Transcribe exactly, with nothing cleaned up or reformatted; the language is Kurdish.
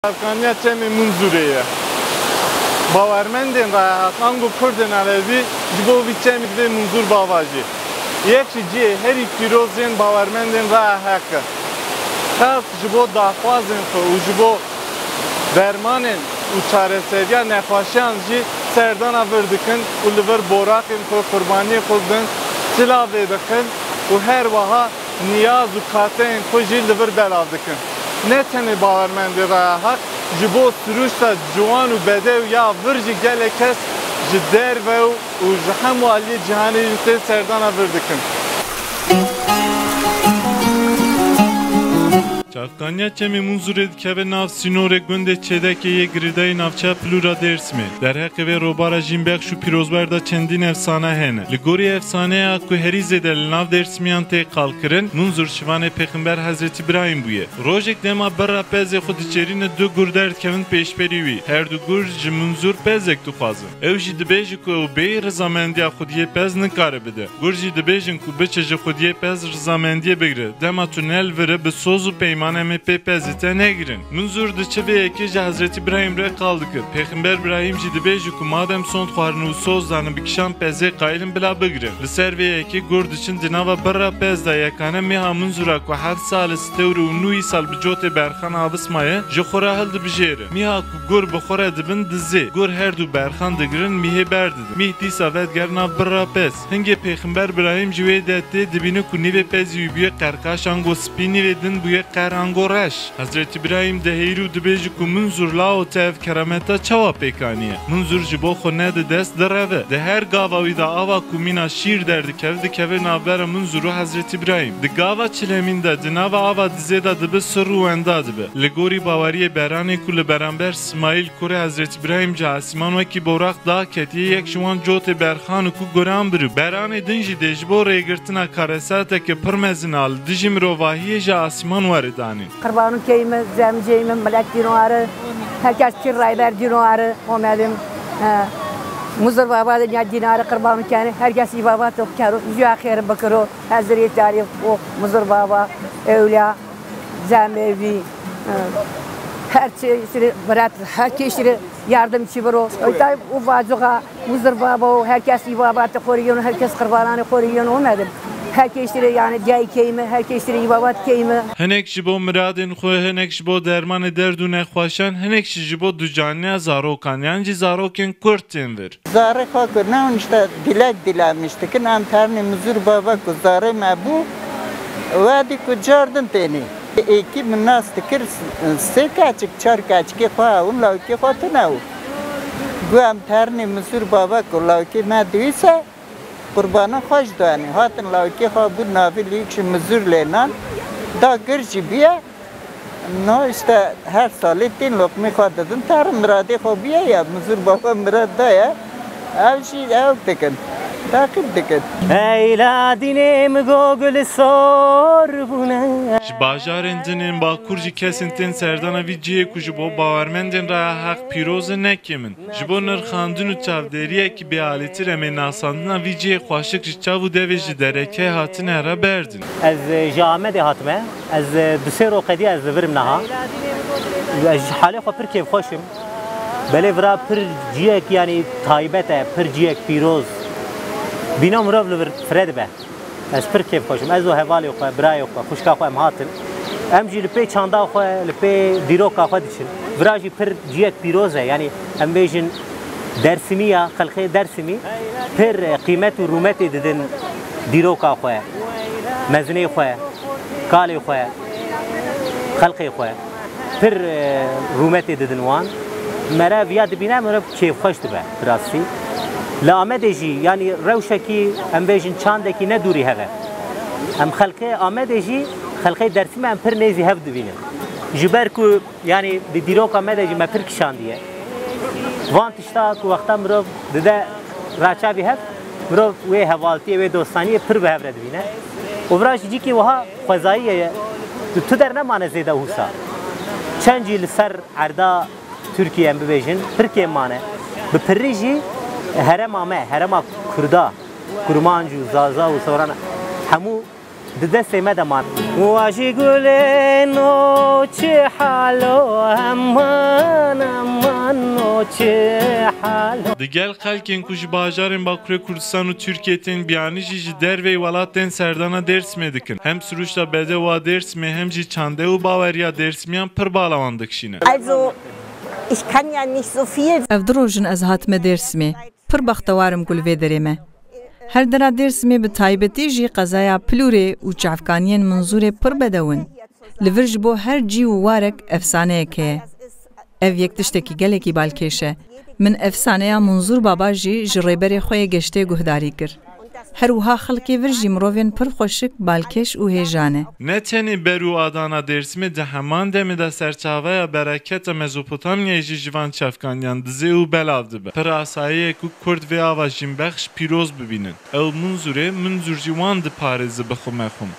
Çavkaniya çemê Munzurê ye. Bawermendên Raya Heq ango Kurdên Elewî ji bo vî çemî divê Munzur Bava jî yek ji cihê herî pîroz yên bawermendên Raya Heq e. Xelk ji bo daxwazên xwe û ji bo dermanên û çareseriya nexweşiyan jî serdana vir dikin û li vir boraqên xwe, qurbaniyê xwe didin, silavê dixin û her wiha niyaz û kateyên xwe jî li vir belav dikin. Ne tenê bawermendê Raya Heq, ji bo sirûşta ciwan û bedew ya vir jî gelek kes ji derve û û ji hemû aliyê cîhanê jî tên serdana vir dikin. Çavkaniya çemê Munzurê dikeve nav sînorê gundê Çêdekê yê girêdayî navçeya Pilûra Dêrsimê. Derheqê vê robara jînbexş û pîrozber de çendîn efsane hene. Li gorî efsaneya ku herî zêde li nav Dêrsimiyan tê qalkirin, Munzur şivanê Pêxember Hezretî Birahîm bûye. Rojek dema birra pezê xwe diçêrîne, du gur derdikevin pêşberî wî. Her du gur ji Munzur pezek dixwazin. Ew jî dibêje ku ew bêyî rizamendiya xwediyê pez nikare bide. Gur jî dibêjin ku biçe ji xwediyê pez rizamendiyê bigire. Dema tu ne li vir e, bi soz û peyman em ê pê pezê te negirin. Munzur diçe vê yekê ji Hezretî Birahîm re qal dike. Pêxember Birahîm jî dibêje ku madem sond xwarin û soz dane bi kişan pezê, qayilin bila bigirin. Li ser vê yekê gur diçin di nava birra pez de yekane mêha Munzura ku heft sal e stewr û nû îsal bi cotê berxan avismaye, ji xwe re hildibijêre. Mîha ku gur bi xwe re dibin dizê. Gur her du berxan digirin, mîhê berdidin. Mîh dîsa vediger nav birra pez. Hingê Pêxember Birahîm ji wê de tê, dibîne ku nîvê pezî wî bûye qerqaş ango spî, nîvê din bûye qer ango reş. Hezretî Birahîm diheyre û dibêje ku Munzur lawo te ev kerameta çawa pêk aniye? Munzur ji bo xwe nede dest, direve. Di her gava wî de ava ku mîna şîr derdikeve, dikeve navbera Munzur û Hezretî Birahîm. Di gava çilemîn de di nava ava dizê de dibe sir û wenda dibe. Li gorî baweriyê beranê ku li beramber Smaîl kurê Hezretî Birahîm ji esîman wekî boraq daketiye, yek ji wan cotê berxan û ku guran birû. Beranê din jî dê ji bo rêgirtina karesateke pir mezin a li dijî mirovahiyê ji esîman were danîn. Qirbanû keymi, zemceymi, milek dîno are, herkes çi rayber dîno are, omedim. E, Muzur Baba de ya dînare qirbanû kene, herkes îbabat o kero, jûya xêr bikiro, hezirê tarîf o Muzur Baba, ewliya, zemevî, e, her çi, şiri, miret, her kê şiri yardım çi biro. Tayyip û vacuxa, Muzur Baba o, herkes îbabat xorî yeno, herkes qirbananê xorî yeno, omedim. Her kê şiri, yani, diyay keymi, her kê şiri îbabat keymi. Hinek ji bo miradên xwe, hinek ji bo dermanê derd û nexweşan, hinek jî ji bo ducaniya zarokan, yan jî zarokên kurd tên vir. Zarê xwe ku newin işte dilek dilemiş dikin, em ternê Muzur Baba ku zarê me bû, wedî ku cardin tênî. Êkî min nas dikir, sê keçik, çar keçikê xwe ewin, lawikê xwe tune û gu em ternê Muzur Baba ku lawikê me dihîse, qurbana xwe ji doyanî. Hatin lawikê xwe bû navî lîk ji Muzur lênan, da gir jî bûye. No işte her salê tên loqmê xwe didin, terin miradê xwe bûye ya, Muzur Baba mirad daye. Ev jî ew dikin, teqîb dikin. Eyla dînê min go gul sor bûne. Ji bajarên din ên Bakur jî kesên tên serdana vî cihê ku ji bo bawermendên Raya Heq pîroz e, ne kêm in. Ji bo nirxandin û çavdêriyekî bêalîtir em ê nasandina vî cihê xweşik ji çav û devê ji derekê hatine re berdin. Ez, e, ji Amedê hatime. Ez, e, du sê roqedî ez li vir im niha. Ez ji halê xwe pir kêfxweş im. Belê vira pir ciyek, yanî, taybet e, pir ciyek pîroz. Bîna mirov li vir fire dibe. Ez pir kêfxweş im. Ez û hevalê xwe, birayê xwe, xwişka xwe em hatin. Em jî li pê çanda xwe, li pê dîroka xwe diçin. Vira jî pir ciyek pîroz e. Yanî em bêjin Dersimî ya, xelkê Dersimî pir, e, qîmet û rûmetê didin dîroka xwe, mezinê xwe, kalê xwe, xelkê xwe. Pir, e, rûmetê didin wan. Mere viya dibîne, mere kêfxweş dibe, bi rastî. Li Amedê jî, yanî rewşekî, em bêjin çandekî ne dûrî hev e. Em xelkê Amedê jî, xelkê Dersimê em pir nêzî hev dibînin. Ji ber ku, yanî di dîroka me de jî me pir kişandiye. Van tişta ku wexta mirov dide raçavî hev, mirov wê hevaltiyê, wê dostaniyê pir bi hev re dibîne. Û vira jî cîkî wiha xwezayî ye. Tu, tu der nemane zêde wisa. Çend jî li ser erda Tirkiye em bibêjin, pir kêm mane. Bi pirî jî herêma me, herêma Kurda, Kurmanc û Zaza û Sewran hemû Di destê me de man. Wa jî gulên o çi halo, eman, eman o çi halo. Di gel xelkên ku ji bajarên Bakurê Kurdistan û Tirkiyê tên biyanî jî ji derveyî welat tên serdana Dêrsimê dikin. Hem sirûşta bedewa Dêrsimê hem jî çande û baweriya Dêrsimiyan pir bala wan dikişîne. Also, ich kann ja nicht so viel. Ev du roj in ez hatime Dêrsimê. Pir bextewar im ku li vê derê me. Her dera Dêrsimê, bi taybetî jî qezaya Pilûrê û çavkaniyên Munzûrê pir bedew in. Li vir ji bo her cî û warek efsaneyek heye. Ev yek tiştekî gelekî balkêş e. Min efsaneya Munzûr Baba jî ji rêberê xwe yê geştê guhdarî kir. Her wiha xelkê vir jî mirovên pir xweşik, balkêş û hêja ne. Ne tenê ber û adana Dêrsimê, di heman demê de serçaveya bereketa Mezopotamyayê jî ji van çavkaniyan dizê û belav dibe. Pir asayî ye ku Kurd vê ava jînbexş pîroz bibînin. Ew Munzûrê, Munzûr jî wan diparêze bi xwe mexûm.